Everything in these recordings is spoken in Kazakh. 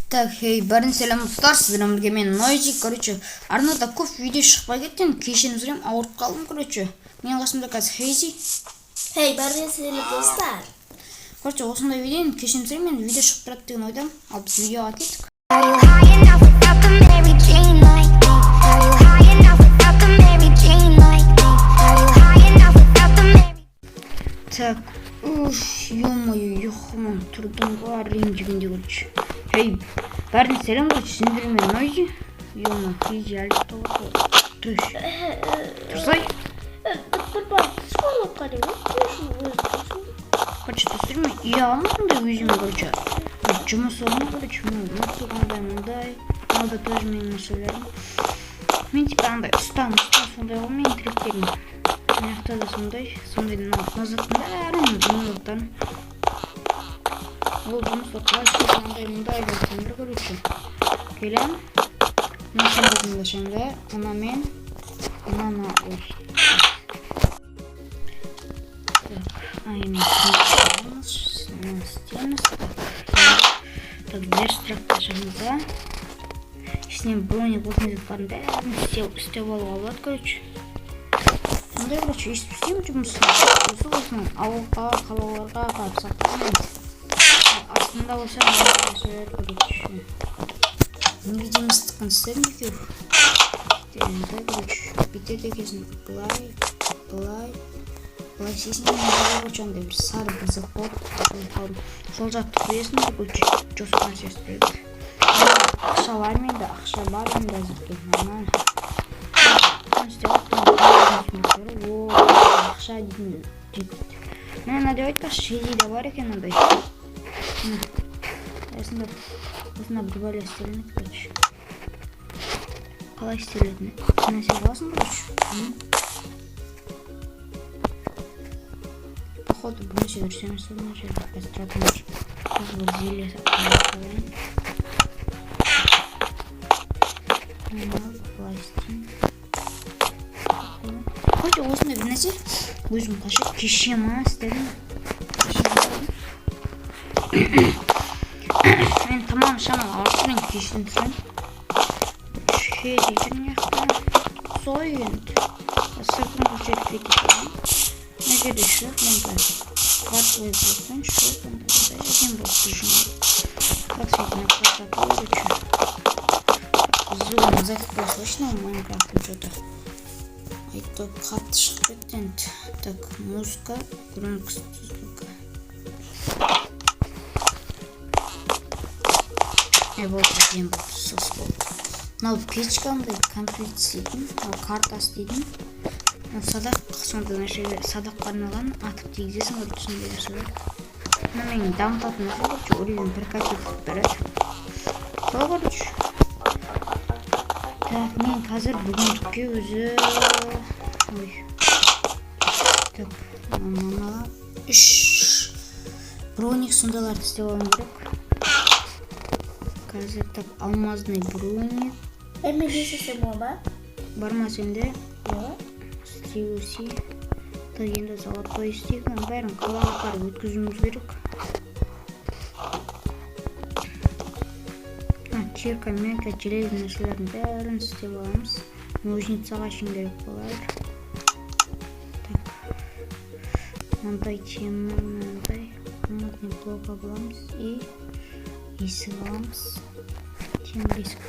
Так, хей, бәріне сәлем, достар, сіздермен бірге мен, Нойзи. Короче, арнада көп видео шықпай кетті, енді кешірім сұраймын, ауырып қалдым, короче. Менің қасымда қазір Хейзи. Хей, бәріне сәлем, достар. Короче, осындай видео, енді кешірім сұраймын, енді видео шығып тұрады деген ойдамын. Ал біз видеоға кеттік. Are you high enough without the Mary Jane like me? Are you high enough without the Mary Jane like me? Are you high enough without the Mary Так, уф, ё-моё, ұйқымнан тұрдым ғой әрең дегенде, короче. Хей, бәріне сәлем, короче, сендермен мен, Нойзи. Ё-моё, Хейзи әлі ұйықтап отыр. Түш. Тұрсай. Бір бар, школа қарай, өзі. Короче, достар, мен үй аламын сондай өзіме, короче. Бір жұмыс орны, короче, мына мындай, мындай. Мынау да тоже менің нәрселерім. Мен типа андай ұста, ұста сондай ғой менің тірліктерім. Мына жақта да сондай, сондай мына заттың бәрі менің заттарым. Ол жұмысты қалай істейсің, андай мындай десеңдер, короче. Келемін. Мына сундугымды ашамын да, мына мен, мынаны, ой. Так, а, енді істейміз, мынаны істейміз. Так, верстакты ашамыз да. Ішінен броник, осындай заттардың бәрін істеп алуға болады, короче. Сондай, короче, өйстіп істеймін жұмысын. Осы осының ауылға, қалаларға апарып сатамын. Ал астында болса, мына нәрселер, короче. Невидимостьтікін істедім екеу. Енді, короче, бүйтеді екенсің, былай, былай, былай істейсің, мында, короче, андай бір сары бір зат болады, ұмытып қалдым. Сол затты қоясың да, короче, жоспар нәрсе істейді. Ақша бар менде, ақша бар менде әзірге, нормально. Істеп алыппын. О, ақша дейтін жетті. Міне, мына деп айтпақшы, шедиде бар екен андай. Міне, осында, осында бір бәле істелінеді, короче. Қалай істелетіні? Нәрсе қыласың, короче. Походу, бұл нәрсе дұрыс емес мына жерде. Қазір тұра тұрыңдар. Тағы бір зелье қояйын. Мынаны алып, былай істеймін. Короче, осындай бір нәрсе өзім қанша кеше ма істедім. Кеше істедім. Мен тамам шамалы ауырып тұрмын, кешірім сұраймын. Шеде жүр мына жақта. Солай енді. Сыртын көрсетіп кетейін. Мына жерде шөп, мындай кварцевый блокпен шөп, мындай әдемі болып тұр. Так, сөйтіп красота, короче. Звук запись было слышно в Майнкрафте что-то. Айтып қатты шығып кетті енді. Так, музыка, громкость звука. Е, болды, әдемі болды, сос болды. Мынау печка, андай компьютер істейтін, мынау карта істейтін. Мынау садақ, сондай нәрселер, садаққа арналған, атып тигізесің, короче, сондай нәрселер. Мына менің дамытатын нәрсе, короче, уровень прокачивать етіп береді. Сол, короче. Так, мен қазір бүгіндікке өзі, ой. Так, мынаны аламын. Үш броник сондайларды істеп алуым керек. Қазір, так, алмазный броник. Мен не істесем ба? Бар ма сенде? Иә. Істей берсей. Так, енді золотой істейік. Мынаның бәрін қалаға апарып өткізуіміз керек. А, кирка, мека, железный нәрселердің бәрін істеп аламыз. Ножницаға шейін керек болар. Так, мындай темір, мындай алмазный блок аламыз и есік аламыз. Темір есік.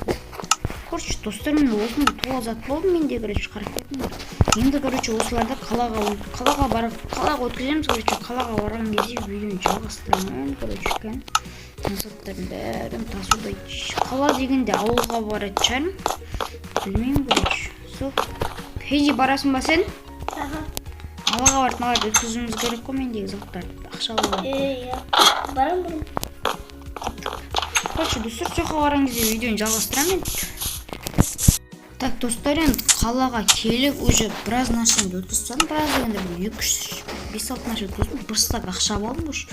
Короче, достар, мен осындай тола зат болды менде, короче, қарап кетіңдер. Енді, короче, осыларды қалаға барып, қалаға өткіземіз, короче, қалаға барған кезде видеоны жалғастырамын, короче, екен. Мына заттардың бәрін тасудай. Қала дегенде ауылға баратын шығармын. Білмеймін, короче. Сол. Хейзи, барасың ба сен? Аха. Қалаға барып мыналарды өткізуіміз керек қой мендегі заттарды. Ақша алуға. Е, иә. Барам, барам. Короче, достар, сол жаққа барған кезде видеоны жалғастырамын енді. Так, достар, енді қалаға келіп, уже біраз нәрсемді өткізіп тастадым. Біраз дегенде бір екі, үш, бес, алты нәрсе өткіздім. Бір стак ақша алдым уже.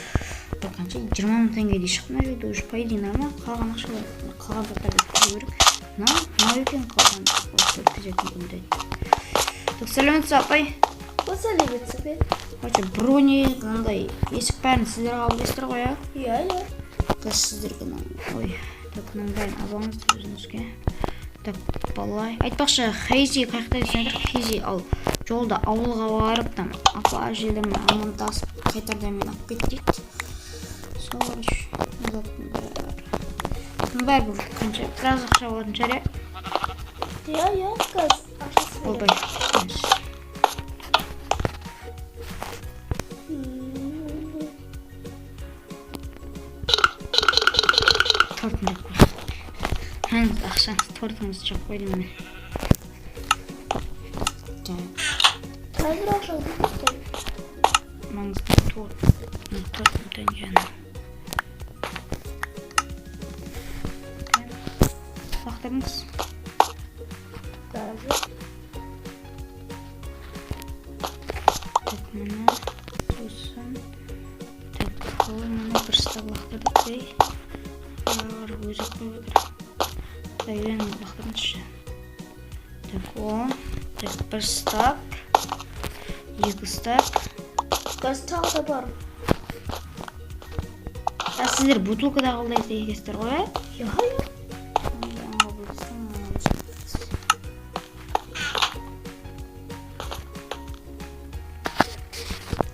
Бір қанша, 20 000 теңгедей шықты мына жерде уже, по идее, нормально. Қалған ақшалар, қалған заттарды өткізу керек. Мынау, мынау екен қалған осы өткізетін күнде. Так, сәлеметсіз, апай. Ол сәлеметсіз бе? Короче, броник, мынандай есік, бәрін сіздер қабылдайсыздар ғой, иә? Иә, иә. Қазір сіздерге мынаны, ой. Так, мынаның бәрін алып алыңыздар өзіңізге. Так, былай. Айтпақшы, Хейзи қай жақта десеңдер, Хейзи ал жолда ауылға барып, там апа әжелермен амандасып қайтарда мені алып кет дейді. Сол, короче, заттың бәрі. Бұның бәрі бір қанша, біраз ақша болатын шығар, иә? Иә, қазір ақшасы Ойбай. беремін. Тортын жеп қойдым. Хаңыз ақшаңыз, тортыңызды жеп қойдым мен. Так, Қазір ақшаңды ұстаймын. Маңызды торт. Мына 4000 теңгені. Так, лақтырыңыз. Қазір. Так, міне, сосын. Так, ол, міне, бір стак лақтырдық, ей. Ар өзі қойып отыр. Так, енді лақтырыңызшы. Так, о, так, бір стак, екі стак. Қазір тағы да бар. А сіздер бутылкада қабылдайды екенсіздер ғой, ә? Иә. Онда қабылдасам, мынаны.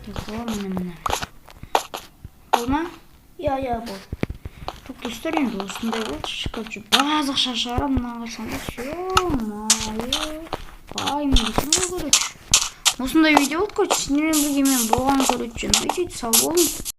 Так, о, міне, міне. Болды ма? Иә, болды. Так, достар, енді осындай болды. Короче, біраз ақша шығарамын мына қарасаңдар. Ё-моё. Баймын десем ғой, короче. Осындай видео болды, короче, сендермен бірге мен болған, короче. Ну, сау болың.